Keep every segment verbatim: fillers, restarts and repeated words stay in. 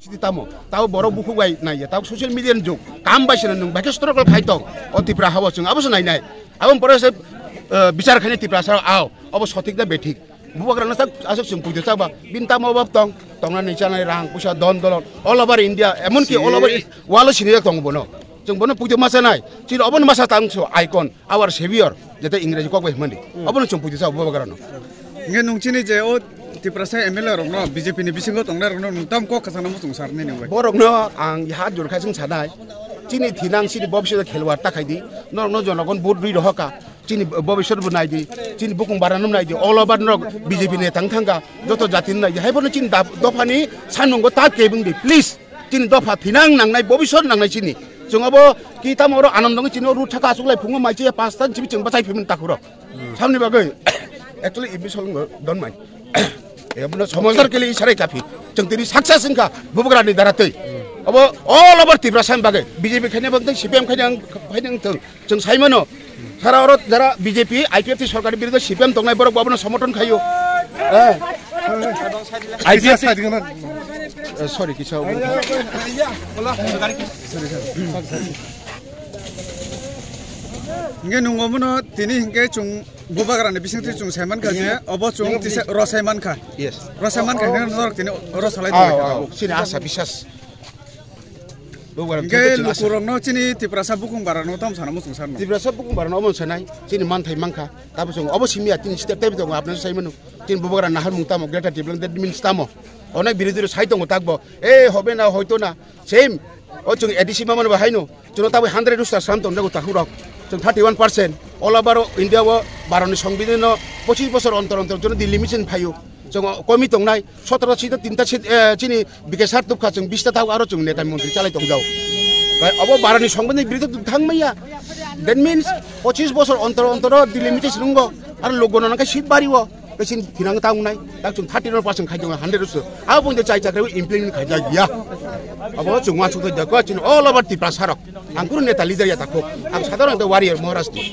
Sidi tamo, tabo borok bukhuk bai naiya, tabo social media ni jug. Kam bai sino nwng bai khe struggle khai tong. O Tipra habo chwng abo se nainai. Abo pore se, eh, bichar khainai Tiprasa rok, ao, obo sothik na bethik. Bubagra no tak aswk chwng puito chaba. Bin tamo obab tong, tongnani chanai rang, puisa, don, dolon. All over India, emon ki all over world o sinijak tongo bono. Chwng bono puito ma chanai. Chini obo ni masa tang so icon, our savior, jete Ingreji kok bai hwnmani. Obo no chwng puito chaba Bubagra no. Hingke nung chini je o Tiprasa M L A rokno, B J P ni bisingo tongnai rokno nung tam kok kwchangna muchung sar nini bai? Borokno ang ha jor khai chwng sanai. Chini thinang chini bobiswt khelwar ta khai di. Norokno jonogon vote rwi rohor kha. Chini bobiswt bo nai di. Chini bukung bara no nai di. All over norok B J P ni tang thang kha. Joto jati no nai di. Hai bono chini dap-, dopha ni sanmung bo ta kebeng di. Please. Chini dopha thinang nangnai, bobiswt nangnai chini. Chwng obo ki tamo oro Anand dong chini o rut thaka aswk lai phungo mai chiya pas tan chibi chwng bachai phimani takhuro. Samni bagwi actually ibni solongo don mai. Ebono somosar kele isarai kafi. Chwng tini success wngkha Bubagra ni dara twi. Obo all over Tiprasa ni bagwi B J P khaina bagwi tei C P M khaina ang, khaina ang thung. Chwng sai mano. Sara oro jara B J P, I P F T sorkar ni biruddhe C P M tongnai borok bo abono somorthon khaio. Eh. I P F T. Eh, sorry, kisa. Hingke nungo mono tini hingke chwng Bubagra ni bisingtwi chwng sai mankha je obo chwng tisa rosai mankha. Yes. Rosai mankha hingke norok tini rosalai tongkha. Ah, ah, sini asa bisas. Bubagra ni Hingke thangkhe chwng asa. Lukurokno chini Tiprasa bukung bara no tam sana muchung sarno. Tiprasa bukung bara no omo sanai chini manthai mankha. Tabo chwng obo simiya tini step tebo tongo apnai sai mano. Chini Bubagra nahar mung tamo Greater Tipraland that means tamo. Onek birodhi rok sai tongo takbo. Eh, hobe na hoito na. Same. O chwng A D C mamano ba haino. Chwng tabo hundred rusta sam tong jago takhurok. Chwng thirty one percent. All over India o Bharat ni Songbidan no pochis bosor ontor ontor chwng Delhi mission phaio. Chwng komi tongnai sotoro seat o tinta seat, eh, chini B K sir tubkha chwng bista thago aro chwng neta montri chalai tong jago. Bai obo Bharat ni Songbidan ni biruddhe thang maya. That means pochis bosor ontor ontor Delhi mission nungo aro logo no nangkhe seat bari o. Tei chini thinang ta wngnai, tak chwng thirty nine percent khai tongo, hundred rusu. Abo pungde chai chakrai implement khai jak ya. Abo chwng wansuk thai dakwa chini all over Tiprasa rok. Ang kunu neta leader ya takho. Ang sadharon ekta warrior Maharaj ni.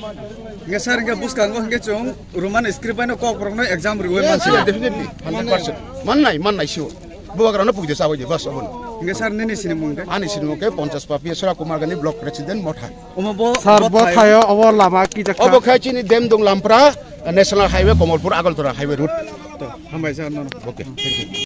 Hingke sir, hingke bwskango hingke chwng Roman script bai no kok borok no exam riwi Yes, mansi. Yes, definitely, hundred percent. Mannai, mannai sio. Bubagra no pugde sabai de bas obono. Hingke sir, nini sinimung khe? Ani sinimung khe Ponchas Papi, Sora Kumar Gandhi, block president, Motha. Omo bo, Sir, bo bo thayo. Thayo, obo lama kijak Obo kha? Khai chini Demdung Lampra, National Highway, Komolpur, Agartala Highway route. To, hambai sir, no, no. Okay, thank you.